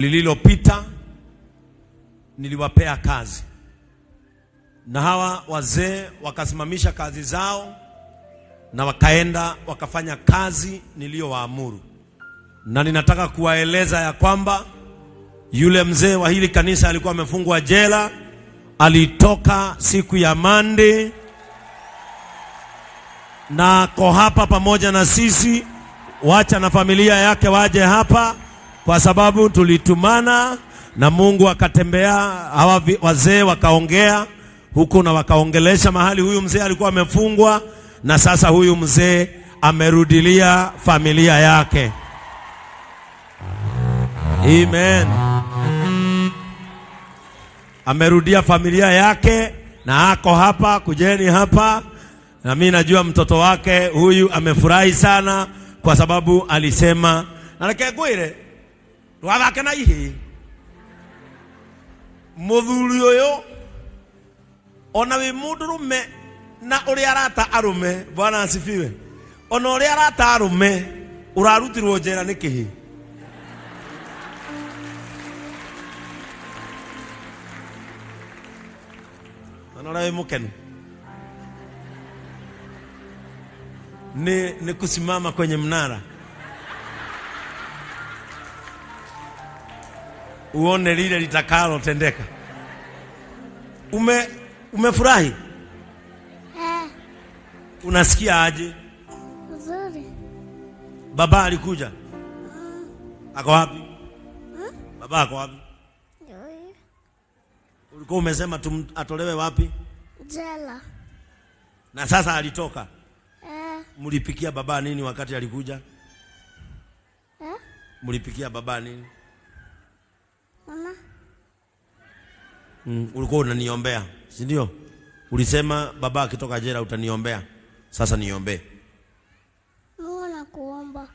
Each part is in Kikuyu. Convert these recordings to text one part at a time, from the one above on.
Lililopita niliwapea kazi na hawa wazee wakasimamisha kazi zao na wakaenda wakafanya kazi niliyowaamuru, na ninataka kuwaeleza ya kwamba yule mzee wa hili kanisa alikuwa amefungwa jela, alitoka siku ya Monday na ako hapa pamoja na sisi. Wacha na familia yake waje hapa, kwa sababu tulitumana na Mungu akatembea, hawa wazee wakaongea huku na wakaongelesha mahali huyu mzee alikuwa amefungwa, na sasa huyu mzee amerudilia familia yake. Amen. Amerudia familia yake na ako hapa, kujeni hapa. Na mimi najua mtoto wake huyu amefurahi sana kwa sababu alisema na reke ngwire ndũgathake na ihĩ mũthuri ũyũ ona wĩ mũndũrũme na ũrĩa arata arũme. Bwana asifiwe. Ona ũrĩa arata arũme ũrarutirwo njera nĩ kĩhĩ. Ona ũrĩa wĩ mũkenu ni kusimama kwenye mnara uone lile litakalotendeka. Umefurahi? Eh. Unasikia aje? Nzuri. Baba alikuja? Ako wapi? Baba ako wapi? Ulikuwa umesema atolewe wapi? Jela. Na sasa alitoka. Eh. Mlipikia baba nini wakati alikuja? Eh? Mlipikia baba nini? Mama. Ulikuwa unaniombea, si ndio? Ulisema baba akitoka jela utaniombea. Sasa niombee. Mungu nakuomba.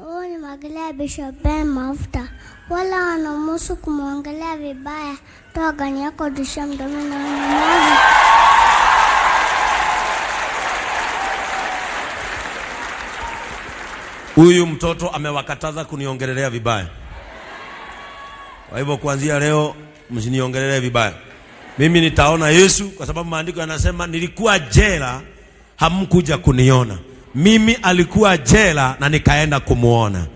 Wewe ni mwagilia Bishop Ben mafuta. Wala wanamuhusu kumwongelea vibaya. Toa gani yako dusha mdomo na unyamaze. Huyu mtoto amewakataza kuniongelelea vibaya. Kwa hivyo kuanzia leo msiniongelee vibaya. Mimi nitaona Yesu kwa sababu maandiko yanasema nilikuwa jela hamkuja kuniona. Mimi alikuwa jela na nikaenda kumuona.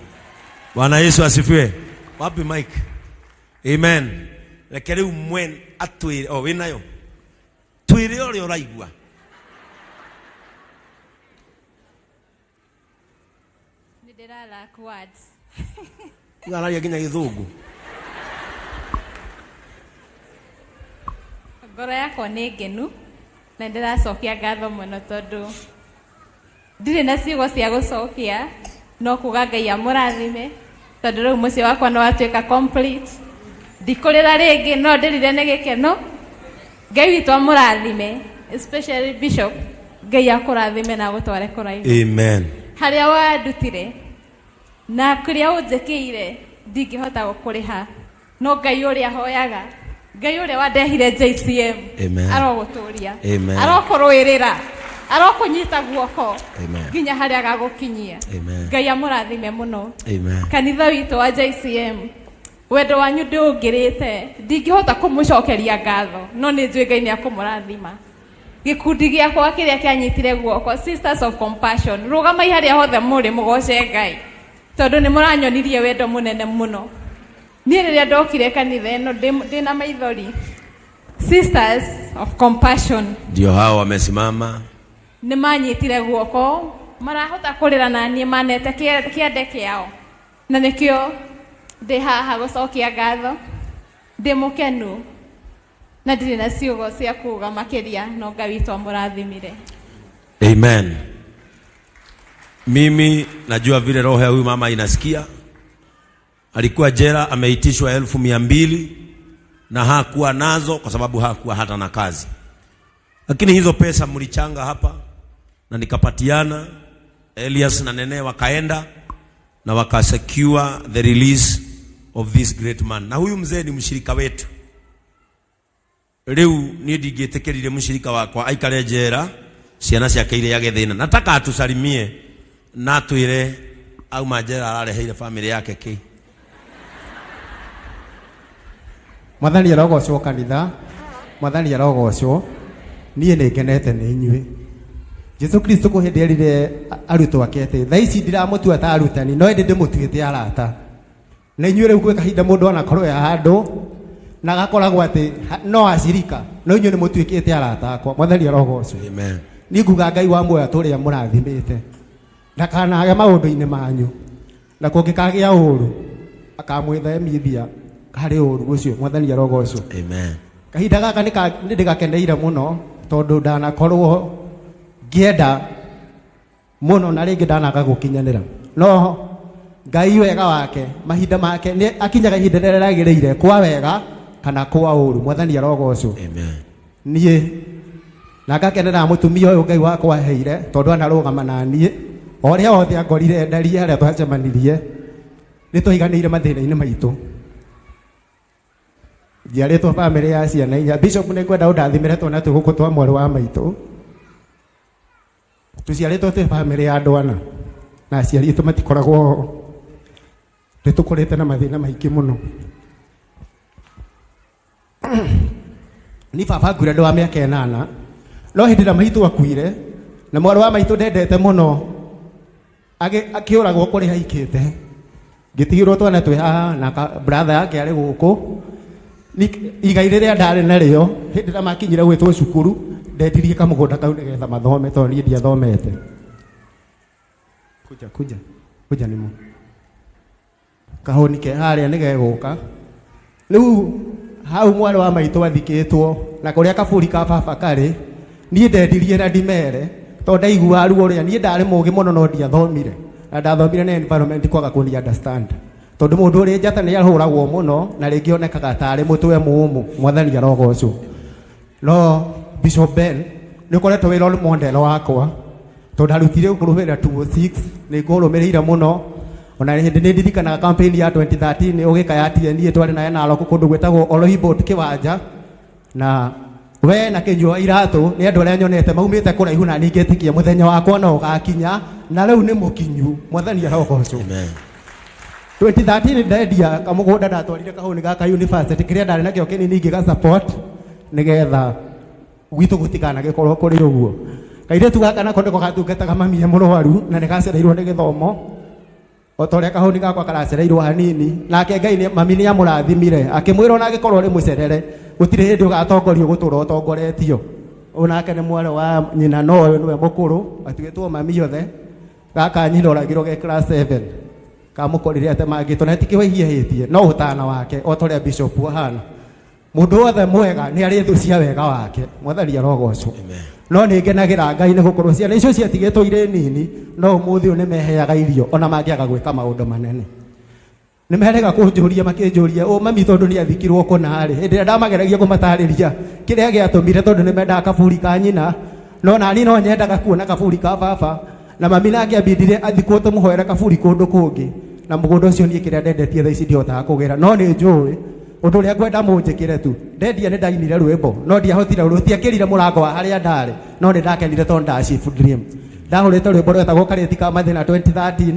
Bwana Yesu asifiwe. Wapi Mike? Amen. Reke riu mwen atwire, oh, winayo. Twire uria uraigua. Nĩ ndĩra lack words. Uraria nginya gĩthũngũ. Ngoro yakwa nĩ ngenu na ndĩracokia ngatho mũno tondũ ndirĩ na ciugo cia gũcokia, no kuga Ngai amũrathime tondũ rĩu mũciĩ wakwa nĩ watuĩka complete. Ndikũrĩra rĩngĩ, no ndĩrire nĩ gĩkeno. Ngai witũ amũrathime, especially Bishop. Ngai akũrathime na agũtware kũraihu. Amen. Harĩa wandutire na kũrĩa ũnjĩkĩire ndingĩhota gũkũrĩha, no Ngai ũrĩa hoyaga, Ngai ũrĩa wandehire JCM, Amen. arogũtũria, Amen. arokũrũĩrĩra, arokũnyita guoko Amen. nginya harĩa agagũkinyia. Amen. Ngai amũrathime mũno. Amen. Kanitha witũ wa JCM, wendo wanyu ndĩũngĩrĩte, ndingĩhota kũmũcokeria ngatho, no nĩ njũĩ Ngai nĩ akũmũrathima. Gĩkundi gĩakwa kĩrĩa kĩanyitire guoko, Sisters of Compassion, rũgamai harĩa hothe mũrĩ mũgoce Ngai, tondũ nĩ mũranyonirie wendo mũnene mũno. Niĩ rĩrĩa ndokire kanitha ĩno ndĩna maithori. Sisters of Compassion ndio hao wamesimama, nĩ manyitire guoko, marahota kũrĩra na niĩ manete kĩande kĩao, na nĩkĩo ndĩ haha gũcokia ngatho. Ndĩ mũkenu na ndirĩ na ciugo cia kuga makĩria, no Ngai witũ amũrathimire. Amen. Mimi najua vile roho ya huyu mama inasikia. Alikuwa jela ameitishwa 200,000 na hakuwa nazo kwa sababu hakuwa hata na kazi. Lakini hizo pesa mlichanga hapa na nikapatiana. Elias na Nene wakaenda na wakasecure the release of this great man. Na huyu mzee ni mshirika wetu. Riu ni ndingĩtĩkĩrire mshirika wakwa aikare njera ciana ciake irĩage thĩna. Nataka atusalimie na atwĩre auma njera arareheire family yake kĩ. Mwathani arogocwo kanitha, Mwathani arogocwo. Niĩ nĩ ngenete nĩ inyuĩ. Jesu Kristo kũ hĩndĩ erire arutwo ake atĩ thaa ici ndiramũtua ta arutani no ĩndĩ ndĩmũtuĩte arata. Na inyuĩ rĩu gwĩ kahinda mũndũ anakorwo e handũ na agakoragwo atĩ no acirika no inyuĩ nĩ mũtuĩkĩte arata akwa. Mwathani arogocwo. Amen. Niĩ nguga Ngai wa muoyo atũrĩa mũrathimĩte ndakanage maũndũ-inĩ manyu, na kũngĩkagĩa ũũru akamwĩthemithia harĩ ũũru ũcio. Mwathani arogocwo. Amen. Kahinda gaka nĩ ndĩgakeneire mũno tondũ ndanakorwo ngĩenda mũno na rĩngĩ ndanaga gũkinyanĩra, no Ngai wega wake mahinda make nĩ akinyaga ihinda rĩrĩa rĩagĩrĩire kwa wega kana kwa ũũru. Mwathani arogocwo. Amen. Niĩ na ngakenera mũtumia ũyũ Ngai wakwa aheire tondũ anarũgama na niĩ o ũrĩa othe angorire ndarie harĩa twacemanirie nĩ twaiganĩire mathĩna-inĩ maitũ. Njiarĩtwo bamĩrĩ ya ciana inya. Bishop, nĩ ngwenda ũndathimĩre twana tũgũkũ twa mwarĩ wa maitũ. Tũciarĩtwo twĩ bamĩrĩ ya andũ ana na aciari aitũ matikoragwo ho. Nĩ tũkũrĩte na mathĩna maingĩ mũno. Ni baba akuire ndĩ wa mĩaka 8, no hĩndĩ ĩrĩa maitũ akuire na mwarĩ wa maitũ ndendete mũno akĩũragwo kũrĩa aikĩte, ngĩtigĩrwo twana twĩ haha na brother yake arĩ gũkũ. Igai rĩrĩa ndarĩ narĩo hĩndĩ ĩrĩa makinyire gwĩtwo cukuru, ndendirie kamũgũnda kau nĩgetha mathome tondũ niĩ ndiathomete. Kuja kuja kuja nĩmo kahũni ke harĩa nĩgegũka. Rĩu hau mwarĩ wa maitũ athikĩtwo na kũrĩa kaburi ka baba karĩ, niĩ ndendirie na ndimere tondũ ndaiguaga ruo rũrĩa. Niĩ ndarĩ mũgĩ mũno no ndiathomire, na ndathomire na environment kwaga kũni understand tondũ mũndũ ũrĩ njata nĩ ahũragwo mũno na rĩngĩ onekaga tarĩ mũtwe mũũmũ. Mwathani arogocwo. No Bishop Ben nĩ ũkoretwo wĩ role model wakwa tondũ ndarutire kũrũmĩrĩra 206, nĩ ngũrũmĩrĩire mũno. Ona hĩndĩ nĩ ndirikanaga campaign ya 2013 ũgĩka ya TNA, twarĩ naye Narok kũndũ gwĩtagwo Oloibot kĩwanja, na we na kĩnyua iratũ nĩ andũ arĩa nyonete maumĩte kũraihu na niĩ ngĩtĩkia mũthenya wakwa no ũgakinya, na rĩu nĩ mũkinyu. Mwathani arogocwo. Amen. 2013 ndendia kamũgũnda, ndatwarire kahũni gaka university kĩrĩa ndarĩ nakĩo kĩnini ngĩga support nĩgetha gwitũ gũtikanagĩkorwo kũrĩ ũguo. Kairĩtu gaka nako nĩko gatungataga mami e mũrwaru na nĩ gacereirwo nĩ gĩthomo o ta ũrĩa kahũni gakwa karacereirwo hanini. Nake Ngai mami nĩ amũrathimire akĩmwĩra ona angĩkorwo ũrĩ mũcerere gũtirĩ hĩndĩ ũgatongorio gũtũra ũtongoretio. Ũyũ nake nĩ mwarĩ wa nyina, no ũyũ nĩwe mũkũrũ atuĩtwo mami othe. Gaka nyina oragirwo ge class 7, kamũkorire atemangĩtwo na tikĩo hiahĩtie no ũtana wake o ta ũrĩa bishop ahana. Mũndũ wothe mwega nĩ arĩ thũ cia wega wake. Mwathani arogocwo. No nĩ ngenagĩra Ngai nĩ gũkorwo ciana icio ciatigĩtwo irĩ nini no ũmũthĩ ũyũ nĩ meheaga irio ona mangĩaga gwĩka maũndũ manene. Nĩ merega kũnjũria makĩnjũria ũ mami tondũ nĩ athikirwo kũna rĩ. Hĩndĩ ĩrĩa ndamageragia kũmatarĩria kĩrĩa gĩatũmire tondũ nĩ mendaga kaburi ka nyina, no nani no nyendaga kuona kaburi ka baba, na mami nake ambindire athikwo tũmũhoere kaburi kũndũ kũngĩ. Na mũgũnda ũcio niĩ kĩrĩa ndendetie thaa ici ndihotaga kũgĩra, no nĩ njũĩ ũndũ ũrĩa ngwenda mũnjĩkĩre tu. Ndendia nĩ ndainire rwĩmbo no ndiahotire, rũtiakĩrire mũrango wa harĩa ndarĩ, no nĩ ndakenire tondũ nda achieve dream. Ndahũrĩte rwĩmbo rwetagwo Karĩti ka Mathĩna 2013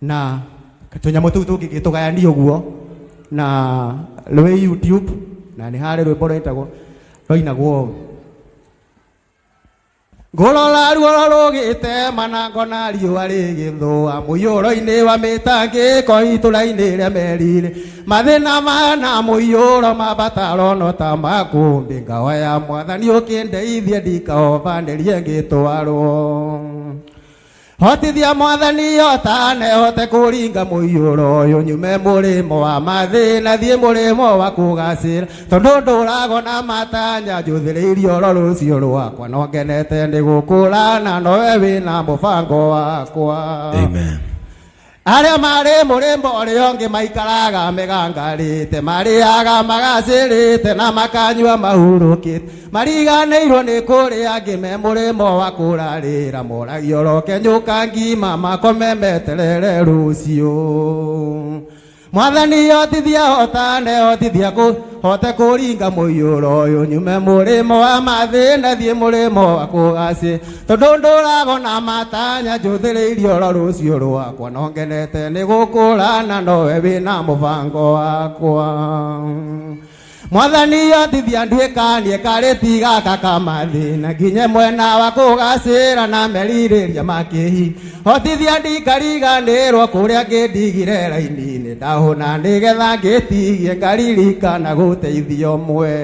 na tũnyamũ tũu tũngĩgĩtũgayania ũguo na rwĩ YouTube, na nĩ harĩ rwĩmbo rwetagwo rwainagwo ũũ: Ngũrora ruo rũgĩtema na ngona riũa rĩgĩthũa mũiyũro-inĩ wa mĩtangĩko itũra-inĩ rĩa merire mathĩna mana mũiyũro mabataro no ta makũmbĩ ngahoya Mwathani ũkĩndeithie ndikahobanĩrie ngĩtwarwo. Hotithia Mwathani otane hote kũringa mũiyũro ũyũ nyume mũrĩmo wa mathĩna thiĩ mũrĩmo wa kũgacĩra tondũ ndũrago na matanya njũthĩrĩirie oro rũciũ rwakwa no ngenete nĩ gũkũrana nowe wĩna mũbango wakwa. Amen. Arĩa marĩ mũrĩmo ũrĩa ũngĩ maikaraga megangarĩte, marĩaga magacĩrĩte na makanyua mahurũkĩte, mariganĩirwo nĩ kũrĩa angĩ me mũrĩmo wa kũrarĩra moragio roke nyũka ngima makome meterere rũciũ. Mwathani hotithia hotane hotithia kũ hote kũringa mũiyũro ũyũ nyume mũrĩmo wa mathĩna thiĩ mũrĩmo wa kũgacĩ tondũ ndũrago na matanya njũthĩrĩirie oro rũciũ rwakwa no ngenete nĩ gũkũrana nowe wĩna mũbango wakwa. Mwathani hotithia nduĩkanie karĩti gaka ka mathĩna nginye mwena wa kũgacĩra na merirĩria makĩhi hotithia ndikariganĩrwo kũrĩa ngĩndigire raini-inĩ ndahũna nĩgetha ngĩtigie ngaririkana gũteithio mwe.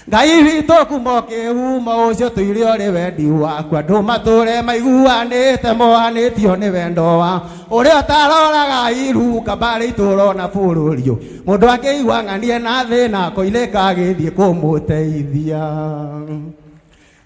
Ngai witũ kuma ũkĩhuma ũcio tũire ũrĩ wendi waku andũ matũre maiguanĩte mohanĩtio nĩ wendo wa ũrĩa ũtaroraga iruka mbarĩ itũũra na bũrũri ũyũ mũndũ akĩigua ng'anie na thĩna koinĩka agĩthiĩ kũmũteithia.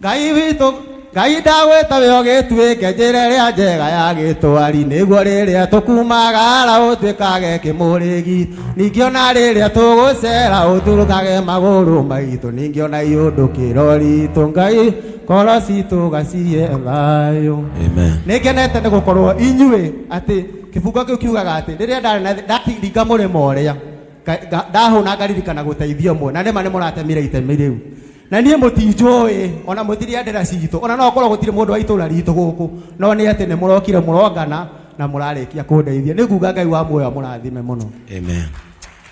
Ngai witũ Ngai ndagwĩta we ũgĩtuĩke njĩra ĩrĩa njega ya gĩtwari nĩguo rĩrĩa tũkumagara ũtuĩkage kĩmũrĩgi ningĩ ona rĩrĩa tũgũcera ũturũkage magũrũ maitũ ningĩ ona iũndũkĩro ritũ Ngai ngoro citũ gacihe thayũ. Amen. Nĩ ngenete nĩ gũkorwo inyuĩ atĩ kĩbungo kĩu kiugaga atĩ rĩrĩa ndarĩ na ndaringa mũrĩmo ũrĩa ndahũna ngaririkana gũteithio ũmwe na nĩma nĩ mũratemire itemi rĩu na niĩ mũtinjũĩ ona mũtirĩ andĩra citũ ona no korwo gũtirĩ mũndũ wa itũra ritũ gũkũ no nĩ atĩ nĩ mũrokire mũrongana na mũrarĩkia kũndeithia nĩ nguga Ngai wa muoyo amũrathime mũno. Amen.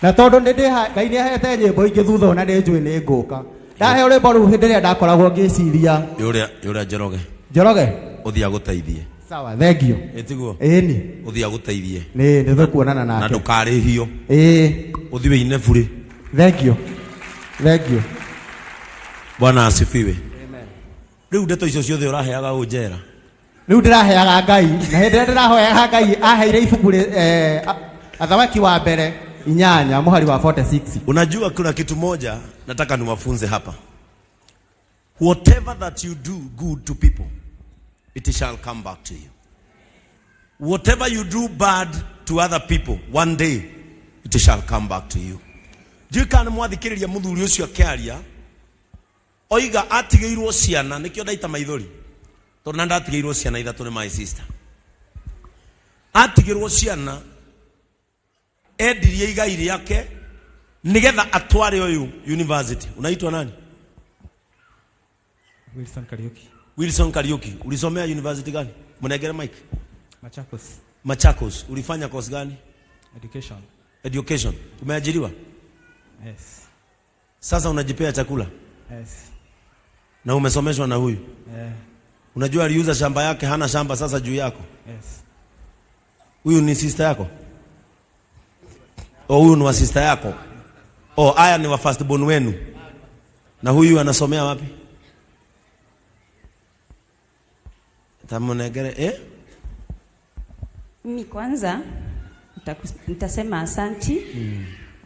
Na tondũ nĩ ndĩha Ngai nĩ ahete nyĩmbo ingĩ thutha ona nĩ njũĩ nĩ ngũka ndahe rwĩmbo rũu hĩndĩ ĩrĩa ndakoragwo ngĩciria Yũrĩa Njoroge Njoroge ũthiĩ agũteithie. Sawa, thank you. Ĩtiguo Ĩni ũthiĩ agũteithie nĩ nĩ tũkuonana na nake. ndũkarĩhio Ĩĩ, ũthiĩ wĩine burĩ. thank you, thank you. Bwana asifiwe. Rĩu ndeto icio ciothe ũraheaga ũ njera? Rĩu ndĩraheaga Ngai na hĩndĩ ĩrĩa ndĩrahoyaga Ngai aheire ibuku Athamaki wa mbere 8 mũhari wa 46. Unajua kuna kitu moja nataka niwafunze hapa. Whatever that you do good to people, it shall come back to you. Whatever you do bad to other people, one day it shall come back to you. Ndiũĩ kana nĩ mwathikĩrĩria mũthuri ũcio akĩaria, oiga atigĩirwo ciana, nĩkĩo ndaita maithori, tondũ na ndatigĩirwo ciana ithatũ nĩ my sister. Atigĩrwo ciana, endirie igai rĩake nĩgetha atware ũyũ university. Unaitwa nani? Wilson Kariuki. Wilson Kariuki. Ulisomea university gani? Mnegere mic. Machakos. Machakos. Ulifanya course gani? Education. Education. Umeajiriwa? Yes. Sasa unajipea chakula? Yes. Na umesomeshwa na huyu? Yeah. Unajua aliuza shamba yake, hana shamba sasa juu yako. Yes. Huyu ni sister yako? Oh, huyu ni wa sister yako? Oh, haya ni wa first born wenu. Na huyu anasomea wapi? Tamunegere, eh? Mimi kwanza nitasema asanti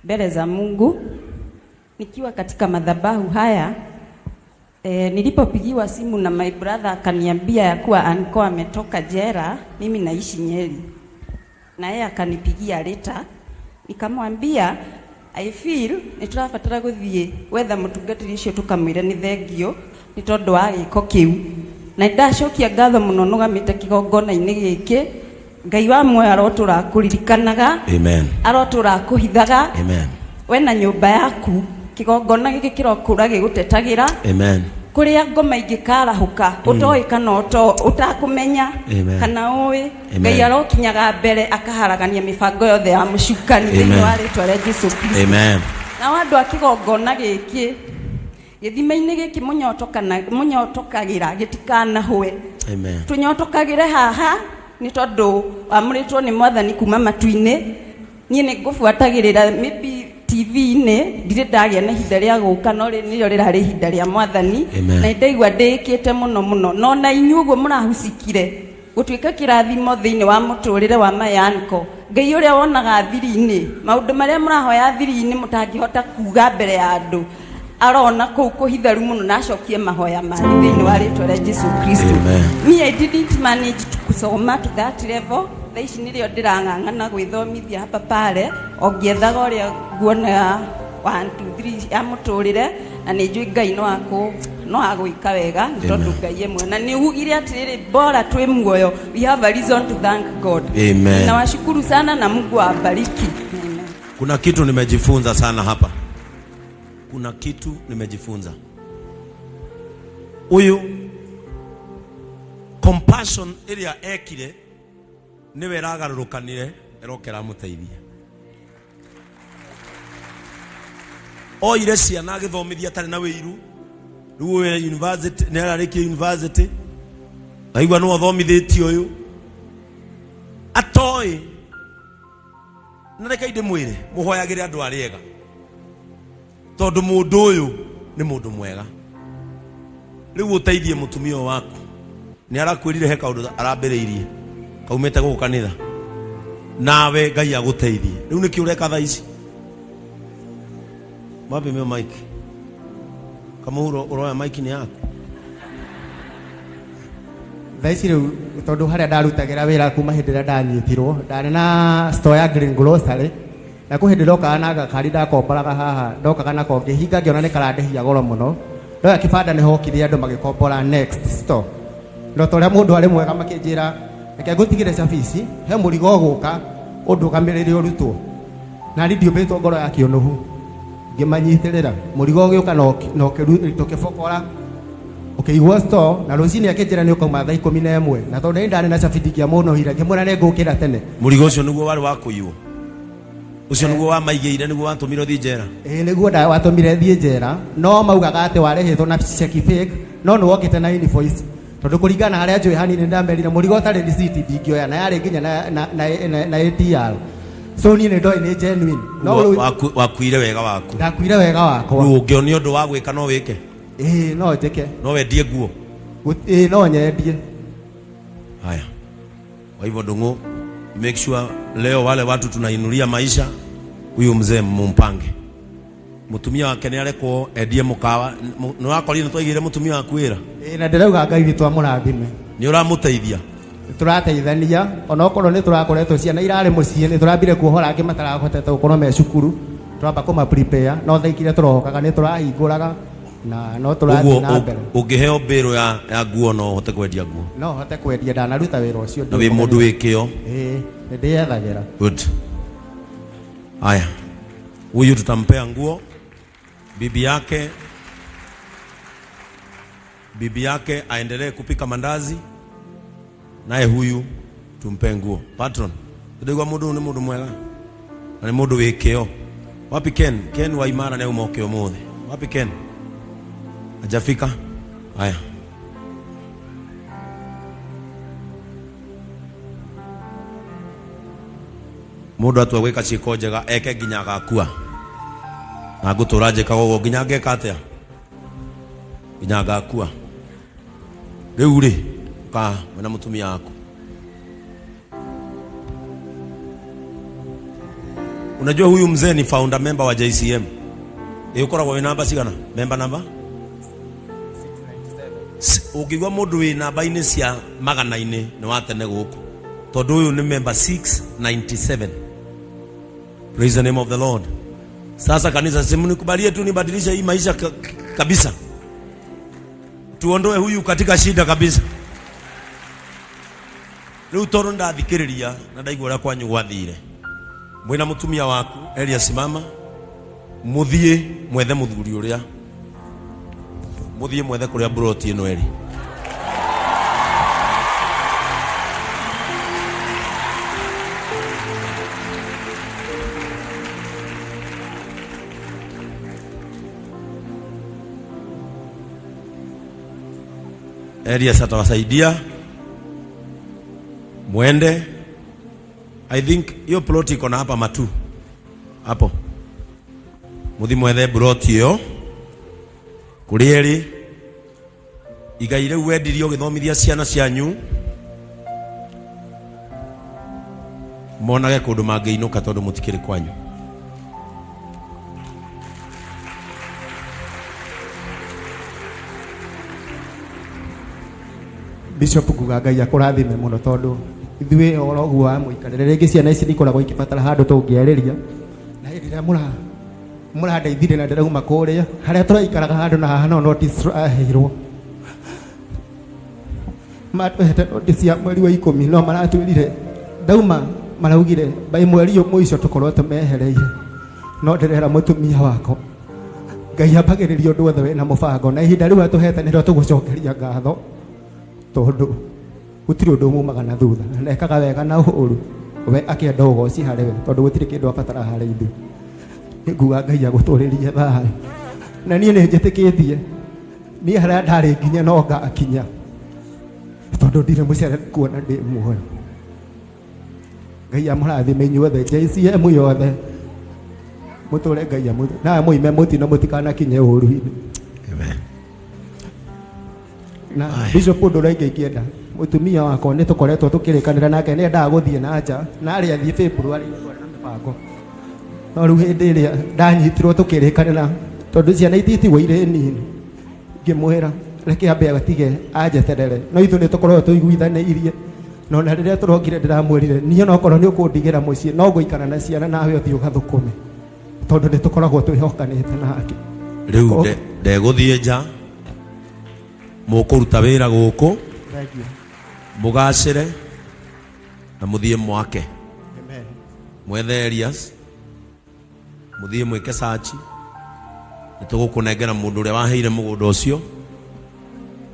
mbele za Mungu nikiwa katika madhabahu haya. Nilipopigiwa simu na my brother akaniambia ya kuwa anko ametoka jela, mimi naishi Nyeri, na yeye akanipigia leta, nikamwambia I feel niturabatara guthie wetha mutungatiri ucio tukamwira ni thengio ni tondu wa giko kiu, na ndacokia ngatho muno nugamite kigongona-ini giki. Ngai wa muoyo arotura kuririkanaga. Amen. Arotura kuhithaga. Amen. We na nyumba yaku kigongona giki kirokura gigutetagira. Amen. Kuria ngoma ingikarahuka utoĩ kana utakumenya kana ũĩ, Ngai arokinyaga mbere akaharagania mibango yothe ya mũcukani thĩinĩ wa rĩtwa rĩa Jesu Kristo. Amen. Na andũ a kĩgongona gĩkĩ gĩthima-inĩ gĩkĩ mũnyotokagĩra gĩtikanahũe. Amen. Tũnyotokagĩre haha nĩ tondũ wamũrĩtwo nĩ Mwathani kuma matu-inĩ. Niĩ nĩ ngũbuatagĩrĩra maybe TV-inĩ, ndirĩ ndagĩa na ihinda rĩa gũka, no nĩrĩo rĩrarĩ ihinda rĩa Mwathani. Na ndaigua ndĩĩkĩte mũno mũno, no na inyuĩ ũguo mũrahucikire gũtuĩka kĩrathimo thĩinĩ wa mũtũrĩre wa mayanko. Ngai ũrĩa wonaga thiri-inĩ, maũndũ marĩa mũrahoya thiri-inĩ mũtangĩhota kuga mbere ya andũ, arona kũu kũhitharu mũno na acokie mahoya manyu thĩinĩ wa rĩtwa rĩa Jesu Kristo. Me, I didn't manage to kusoma to that level. Thaa ici nĩrĩo ndĩrang'ang'ana gwĩthomithia hapa pale, o ngĩethaga ũrĩa nguona 1 2 3 ya mũtũrĩre, na nĩ njũĩ Ngai no No agwĩka wega nĩ tondũ Ngai e mwega. Na nĩ ugire atĩrĩrĩ, bora twĩ muoyo, we have a reason to thank God. Amen. Nawashukuru sana na Mungu awabariki. Amen. Kuna kitu nimejifunza sana hapa. Kuna kitu nimejifunza. Uyu compassion ĩrĩa ekire nĩwe ĩragarũrũkanire ĩroka ĩramũteithia. Oire ciana agĩthomithia atarĩ na wĩiru. Rĩu ũyũ university nĩ ararĩkia university. Naigua nĩwe ũthomithĩtie ũyũ. Atoĩ na reke ndĩmwĩre mũhoyagĩre andũ arĩa ega tondũ mũndũ ũyũ nĩ mũndũ mwega. Rĩu ũteithie mũtumia ũyũ waku, nĩ arakwĩrire he kaũndũ arambĩrĩirie kaumĩte gũkũ kanitha, nawe Ngai agũteithie. Rĩu nĩkĩ ũreka thaa ici? Wapi mĩo mic? Kamũhuro ũroya mic nĩ yaku? Thaa ici rĩu tondũ harĩa ndarutagĩra wĩra kuma hĩndĩ ĩrĩa ndanyitirwo, ndarĩ na store ya Green Grocery, na kwĩ hĩndĩ ndokaga na gakari ndakomboraga haha, ndokaga nako ngĩhinga ngĩona nĩ karandĩhia goro mũno. Ndoya kĩbanda nĩ hokire andũ magĩkombora next store, no ta ũrĩa mũndũ arĩ mwega makĩnjĩra reke ngũtigĩre cabi ici, he mũrigo ũgũka ũndũgamĩrĩre ũrutwo. Na niĩ ndiũmbĩtwo ngoro ya kĩũnũhu, ngĩmanyitĩrĩra mũrigo ũgĩũka na tũkĩbokora ũkĩigwo store, na rũcinĩ akĩnjĩra nĩ ũkauma thaa 11, na tondũ nĩ ndarĩ na cabi ndingĩamũnohire, ngĩmwĩra nĩ ngũkĩra tene. Mũrigo ũcio nĩguo warĩ wa kũiywo? Ũcio nĩguo wamaigĩire, nĩguo watũmire ũthiĩ njera? Ĩĩ, nĩguo watũmire thiĩ njera, no maugaga atĩ warĩhĩtwo na cheki fake, no nĩ wokĩte na invoice. Tondũ kũringana na harĩa njũĩ hanini nĩ ndamerire mũrigo ũtarĩ receipt ndingĩoya, na yarĩ nginya na ATR. So niĩ nĩ ndoĩ nĩ genuine. No rĩu Wakuire wega waku. Ndakuire wega wakwa. Rĩu ũngĩonio ũndũ wa gwĩka no wĩke? Ĩĩ, no njĩke. No wendie nguo? Ĩĩ, no nyendie. Haya. Kwa hivyo Ndung'u, make sure leo wale watu tunainulia maisha, huyu mzee mumpange. Mutumia wake nĩ arekwo endie mũkawa. Nĩ wakorire nĩ twaigĩire mũtumia waku wĩra? Ĩĩ, na ndĩrauga Ngai witũ amũrathime. Nĩ ũramũteithia? Tũrateithania, onokorwo nĩ tũrakoretwo ciana irarĩ mũciĩ, nĩ tũrambire kuohora angĩ matarahotete gũkorwo me cukuru, twamba kũma prepare, no thaa ikĩrĩa tũrohokaga nĩ tũrahingũraga na no tũrathiĩ Ũguo na mbere. Ũngĩheo mbĩrũ ya nguo no ũhote kwendia nguo? No hote kwendia, ndanaruta wĩra ũcio. Na wĩ mũndũ wĩ kĩo? Ĩĩ, nĩ ndĩyethagĩra. Good. Haya, huyu tutampea nguo, bibi yake aendelee kupika mandazi, naye huyu tumpe nguo. Patron, ndĩgua mũndũ ũyũ nĩ mũndũ mwega na nĩ mũndũ wĩ kĩo. Wapi Ken? Ken wa Imara nĩ auma oke ũmũthĩ. Wapi Ken? Hajafika? Haya. Mũndũ atua gwĩka ciĩko njega eke nginya agakua, na ngũtũra njĩkaga ũguo nginya ngeka atĩa, nginya ngakua. Rĩu rĩ, ũka wĩna mũtumia waku. Unajua huyu mzee ni founder member wa JCM. Ĩ, ũkoragwo wĩ namba cigana? Member number? Ũngĩigua mũndũ wĩ namba-inĩ cia magana-inĩ nĩ wa tene gũkũ, tondũ ũyũ nĩ member 697. Praise the name of the Lord. Sasa kanisa, simnikubalie tu nibadilishe hii maisha kabisa, tuondoe huyu katika shida kabisa. Rĩu tondũ ndathikĩrĩria na ndaigua ũrĩa kwanyu gwathire, mwĩna mũtumia waku Elias, mama, mũthiĩ mwethe mũthuri ũrĩa, mũthiĩ mwethe kũrĩa mburoti ĩno ĩrĩ. Elias atawasaidia mwende. I think hiyo plot iko na hapa matu hapo, muthi mwethe plot ĩyo kũrĩa ĩrĩ. Igai rĩu wendirio ũgĩthomithia ciana cianyu, monage kũndũ mangĩinũka tondũ mũtikĩrĩ kwanyu. Bishop, nguga Ngai akũrathime mũno, tondũ ithuĩ oro ũguo wa mũikarĩre, rĩngĩ ciana ici nĩ ikoragwo ikĩbatara handũ tũngĩarĩria, na hĩndĩ ĩrĩa Mũrandeithirie na ndĩrauma kũrĩa harĩa tũraikaraga handũ na haha no notice tũraheirwo. Matũhete notice ya mweri wa ikũmi no maratwĩrire ndauma maraugire by mweri ũyũ mũico tũkorwo tũmehereire. No ndĩrera mũtumia wakwa Ngai ambagĩrĩria ũndũ wothe wĩna mũbango na ihinda rĩu atũhete nĩrĩo tũgũcokeria ngatho tondũ gũtirĩ ũndũ umumaga na thutha na ekaga wega na ũru we akĩenda ũgoci harĩ we tondũ gũtirĩ kĩndũ abatara harĩ ithuĩ. Nĩnguga Ngai agũtũrĩrie thayũ na niĩ nĩ njĩtĩkĩtie niĩ harĩa ndarĩ nginya no ngakinya tondũ ndirĩ mũcere kuona ndĩ muoyo. Ngai amũrathime inyuothe JCM yothe mũtũre Ngai amũ na mũime mũtino mũtikanakinye ũru-inĩ. Amen. Na Bishop ũndũ ũrĩa ingĩ ingĩenda mũtumia wakwa nĩ tũkoretwo tũkĩrĩkanĩra nake nĩ endaga gũthiĩ na nja na arĩ athiĩ February twarĩ na mĩbango no rĩu hĩndĩ ĩrĩa ndanyitirwo tũkĩrĩkanĩra tondũ ciana ititigwo irĩ nini ngĩmwĩra reke ambe atige anjeterere no ithuĩ nĩ tũkoragwo tũiguithanĩirie no na rĩrĩa tũrokire ndĩramwĩrire niĩ onokorwo nĩ ũkũndigĩra mũciĩ no ngũikara na ciana nawe ũthiĩ ũgathũkũme tondũ nĩ tũkoragwo twĩhokanĩte nake. Rĩu ndegũthiĩ nja mũkũruta wĩra gũkũ Thank you. mũgacĩre na mũthiĩ mwake. Amen. Mwethe areas mũthiĩ mwĩke search nĩ tũgũkũnengera mũndũ ũrĩa waheire mũgũnda ũcio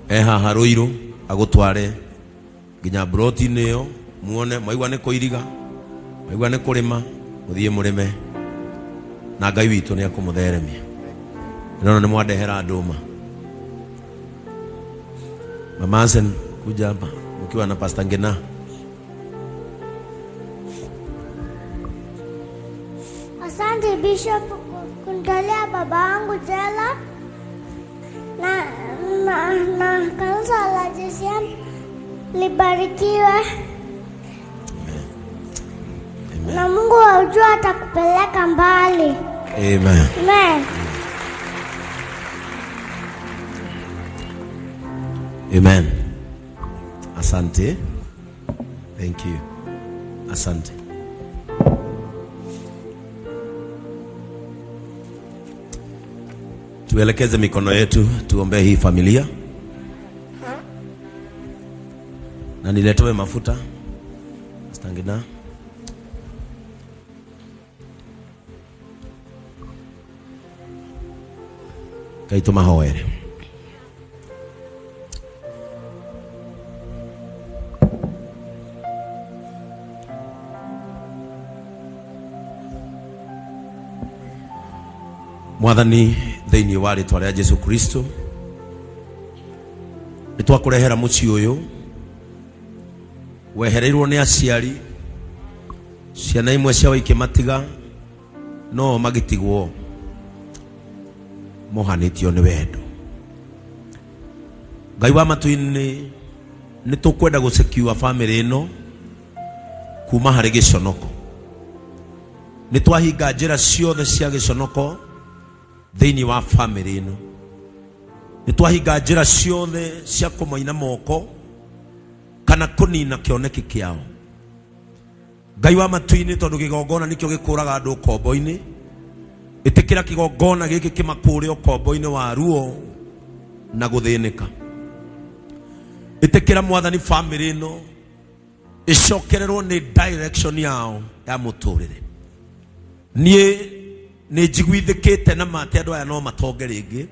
e haha Rũirũ agũtware nginya mburoti-inĩ ĩyo muone mwaigua nĩ kũiriga mwaigua nĩ kũrĩma mũthiĩ mũrĩme na Ngai witũ nĩ ekũmũtheremia. Ndĩrona nĩ mwandehera ndũma. Mama Asen, kuja hapa mkiwa na Pastor Ngina. Asante Bishop kunitolea baba wangu jela na, na, na kanisa la JCM libarikiwe. Amen. Na Mungu wa ujua atakupeleka mbali. Amen. Amen. Amen. Asante. Thank you. Asante. Tuelekeze mikono yetu tuombee hii familia. Na niletewe mafuta. Stangina. Ngai tũmahoere. Mwathani thĩinĩ wa rĩtwa rĩa Jesu Kristo nĩ twakũrehera mũciĩ ũyũ wehereirwo nĩ aciari ciana imwe ciao ikĩmatiga no magĩtigwo mohanĩtio nĩ wendo. Ngai wa matu-inĩ nĩ tũkwenda gũsekiwa famĩlĩ ĩno kuma harĩ gĩconoko. Nĩ twahinga njĩra ciothe cia gĩconoko thĩinĩ wa famĩlĩ ĩno. Nĩ twahinga njĩra ciothe cia kũmaina moko kana kũnina kĩoneki kĩao. Ngai wa matu-inĩ, tondũ kĩgongona nĩkĩo gĩkũraga andũ ũkombo-inĩ, ĩtĩkĩra kĩgongona gĩkĩ kĩmakũre ũkombo-inĩ wa ruo na gũthĩnĩka. Ĩtĩkĩra Mwathani famĩlĩ ĩno ĩcokererwo nĩ direction yao ya mũtũrĩre. Niĩ nĩ njiguithĩkĩte na ma atĩ andũ aya no matonge rĩngĩ.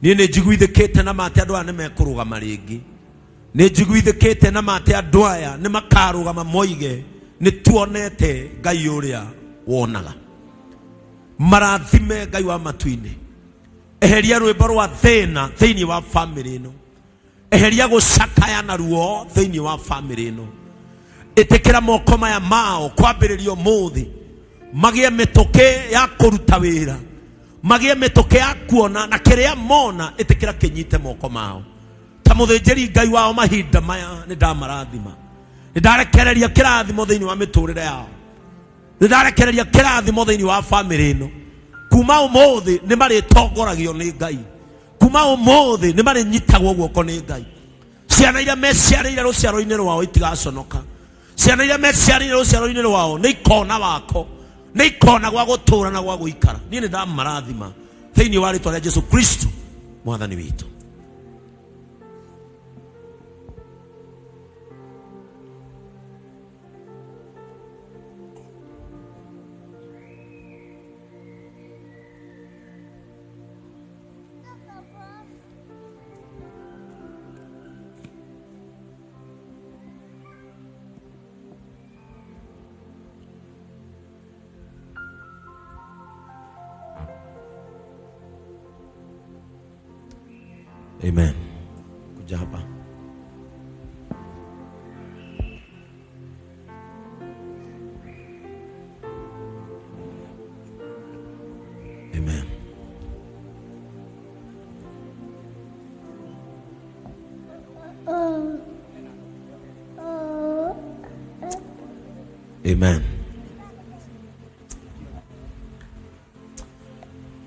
Niĩ nĩ njiguithĩkĩte na ma atĩ andũ aya nĩ mekũrũgama rĩngĩ. Nĩ njiguithĩkĩte na ma atĩ andũ aya nĩ makarũgama moige nĩ tuonete Ngai ũrĩa wonaga. Marathime Ngai wa matu-inĩ. Eheria rwĩmbo rwa thĩna thĩinĩ wa famĩlĩ ĩno. Eheria gũcakaya na ruo thĩinĩ wa famĩlĩ ĩno. Ĩtĩkĩra moko maya mao kwambĩrĩria ũmũthĩ magĩe mĩtũkĩ ya kũruta wĩra, magĩe mĩtũkĩ ya kuona na kĩrĩa mona, ĩtĩkĩra kĩnyite moko mao. Ta mũthĩnjĩri Ngai wao mahinda maya nĩ ndamarathima, nĩ ndarekereria kĩrathimo thĩinĩ wa mĩtũrĩre yao, nĩ ndarekereria kĩrathimo thĩinĩ wa famĩlĩ ĩno. Kuma ũmũthĩ nĩ marĩtongoragio nĩ Ngai, kuma ũmũthĩ nĩ marĩnyitagwo guoko nĩ Ngai. Ciana iria meciarĩire rũciaro-inĩ rwao itigaconoka, ciana iria meciarĩire rũciaro-inĩ rwao nĩ ikona wako, Nĩ ikona gwa gũtũra na gwa gũikara. Niĩ nĩ ndamarathima thĩinĩ wa rĩtwa rĩa Jesu Kristo mwathani witũ. Amen. Kuja hapa. Amen. Amen.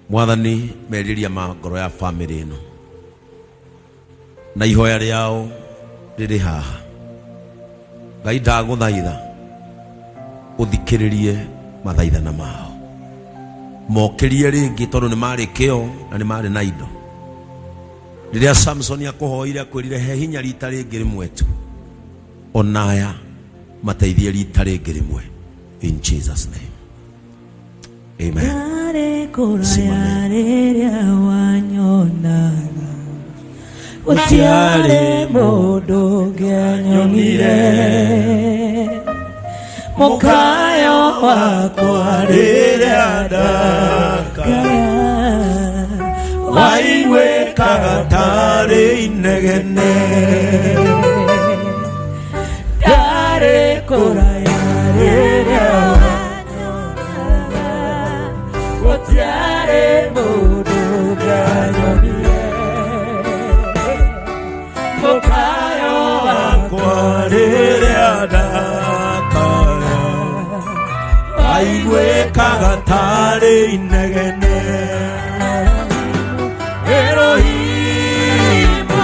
Mwathani merirĩria ma ngoro ya famĩlĩ ĩno na ihoya rĩao rĩrĩ haha. Ngai ndagũthaitha ũthikĩrĩrie mathaithana mao, mokĩrie rĩngĩ tondũ nĩ marĩ kĩo na nĩ marĩ na indo. Rĩrĩa Samson akũhoire akwĩrire he hinya rita rĩngĩ rĩmwe tu, onaya mateithie rita rĩngĩ rĩmwe, in Jesus name. Amen. Ndarĩ kũraya Simame. rĩrĩa wanyonaga, gũtiarĩ mũndũ ũngĩanyonire. Mũkayo wakwa rĩrĩa ndakaya Waiguĩkaga tarĩ inegene. Ndarĩ kũraya rĩrĩa wanyonaga, gũtiarĩ mũndũ ũngĩanyonire. Mũkayo wakwa rĩrĩa ndakaya waiguĩkaga tarĩ inegene. Erohimu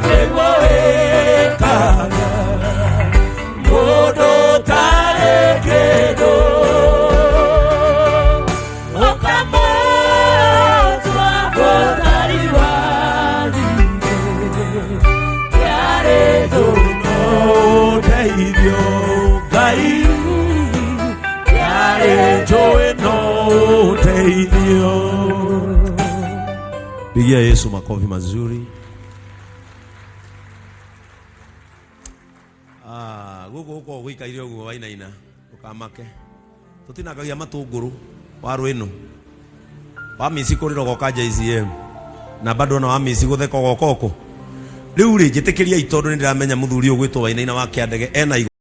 nĩguo wĩkaga mũndũ ũtarĩ kĩndũ, ũkamũtua ũtari wa thirĩ, yarĩ thũno ũteithio Ngai, yarĩ njũĩ no ũteithio. Pigia Yesu makofi mazuri. Ah, guku gukoragwo guikaire uguo wainaina ukamake tutinangagia matunguru waru ino wamici kurira ugoka JCM na bado ona wamici gutheka ugoka uku riu ri njitikiria tondu ni ndiramenya muthuri uyu gwitwo Wainaina wa Kiandege ena.